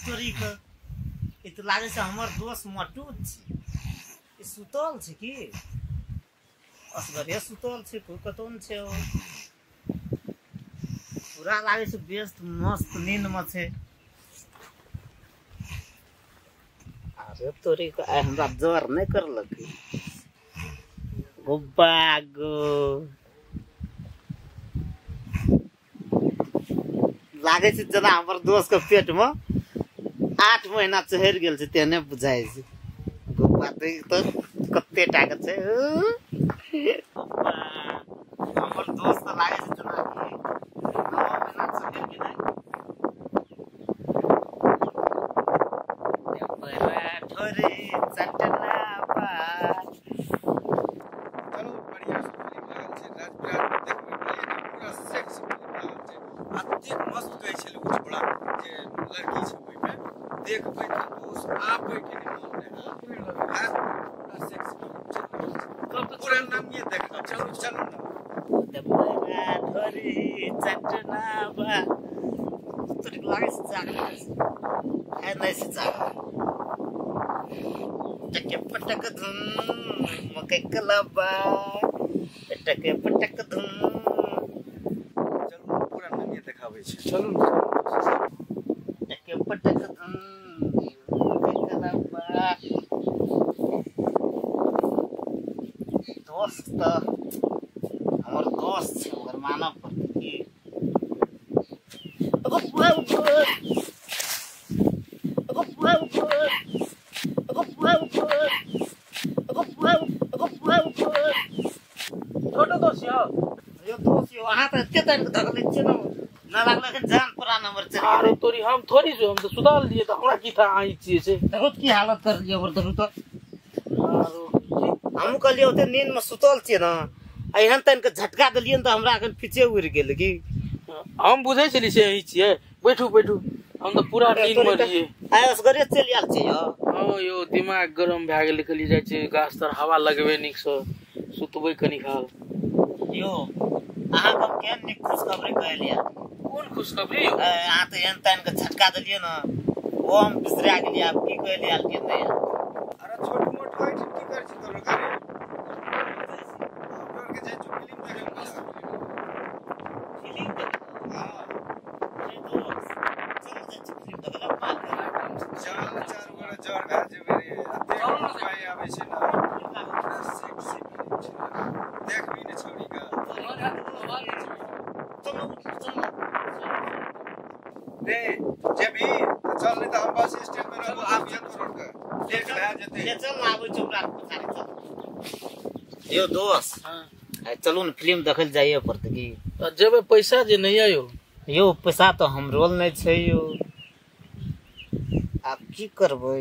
तोरी के ई त लागे छै हमर दोस्त मटू छै। ई सुतल छै की असगरे सुतल छै, कोई कतौ न छै। पूरा लागे छै व्यस्त मस्त नींद में छै। अरे तोरी के आइ हमरा जोर नहीं करलक गोबा गो। लागे छै जेना हमर दोस्त के पेट में 8 महीना चढ़ि गेल छै तेहने बुझाइ छै। गोबा देख तऽ कते टा के छै। हमर दोस्त लागे छै जेना कि 9 महीना चढ़ि गेलै। ठोरी चटना बा। चलू बढ़िया से फिल्म लागल छै। राजविराज देखबै पूरा सेक्स फिल्म लागल छै। एतेक मस्त कहै छै लोक बड़ा जे लड़की छै ओहिमे देखबै तऽ दोस्त आबै के नहि मन रहै। पूरा सेक्स फिल्म छै, पूरा नामिये देखब। चलू चलू ना। ठोरी चटना बा। तोरी लागे छै जागल है नहीं से जागल। टके पटक धुम मकई कलबा टके पटक धुम। चलू पूरा नामिये देखाबै छै। चलू टके पटक धुम मकई कलबा। दोस्त तऽ हमर दोस्त छै, ओकर मानब पड़तै की। छोटो दोस्त यौ, यो दोस्त यौ, अहाँ तऽ एते तानि कऽ धकलै छियै ने, न लागल एखन जान प्राण हमर चलि गेलै। अरे तोरी हम थोड़ी जो, हम तऽ सुतल रहियै तऽ हमरा की था अहीं छियै से। देखू की हालत कर लियै हमर। देखू तऽ हमहूँ कहलियै ओते नींद में सुतल छियै ने, आ एहन तानि कऽ झटका देलियै ने तऽ हमरा एखन पीछे उड़ि गेल की। हम बुझै छली से अहीं छियै। बैठू बैठू, हम तऽ पूरा नींद में रहियै। आइ असगरे चलि आयल छियै यौ। हँ यौ, दिमाग गरम भए गेलै। कहलियै जाइ छियै गाछ तर हवा लगबै नीकसँ, सुतबै कनी काल। यौ अहाँके हम केहन नीक खुशखबरी कहलियै। कोन खुशखबरी यौ? अहाँ तऽ एहन तानि कऽ झटका देलियै ने, ओ हम बिसरा गेलियै। आब की कहलियै आयल के नहि आयल। अरे छोट मोट एहिठाम की करै छी तोर घरे? हमरा के जाइ छी फिल्म देखै लए। फिल्म देखै? हां दोस्त चलू जाइ छी फिल्म देखै लए। पागल चल चारू गोरा जर भए जेबै रे। एतेक पाइ आबै छै ने, पूरा सेक्सी फिल्म छै। देखबी ने छौड़ी के। चलू चलू रे जेबी तऽ चल, नहि तऽ हम बस स्टैंड में रहबो। आबिहे तोर के लेट भए जेतै। ले चल ना, आबै छी ओकरा पछाड़ी। चल यौ दोस्त। हँ आइ चलू ने फिल्म देखै लए जाइए पड़तै की। तऽ जेबै, पैसा जे नहि यऽ यौ। यौ पैसा तऽ हमरो लग नहि छै यौ, आब की करबै।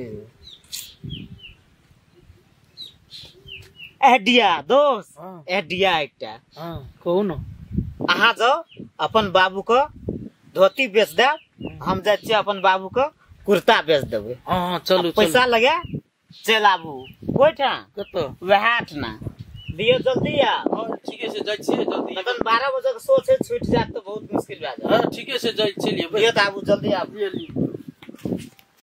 एडिया दोस्त, हँ एडिया एकटा। हँ कहू ने। अहाँ जाउ अपन बाबू के धोती बेच देब, हम जाइ छियै अपन बाबू के कुर्ता बेच देबै। हँ हँ चलू। पैसा लगा चलि आबू ओहिठाम। कतऽ? वएह ठिना दियौ, जल्दी आउ। हँ ठीके छै, जाइ छियै जल्दी। तखन 12 बजे के शो छै, छूटि जायत तऽ बहुत मुश्किल भए जायत। हँ ठीके छै, जाइ चलि एबै। दियौ तऽ आबू, जल्दी आबू। लिअ लिअ।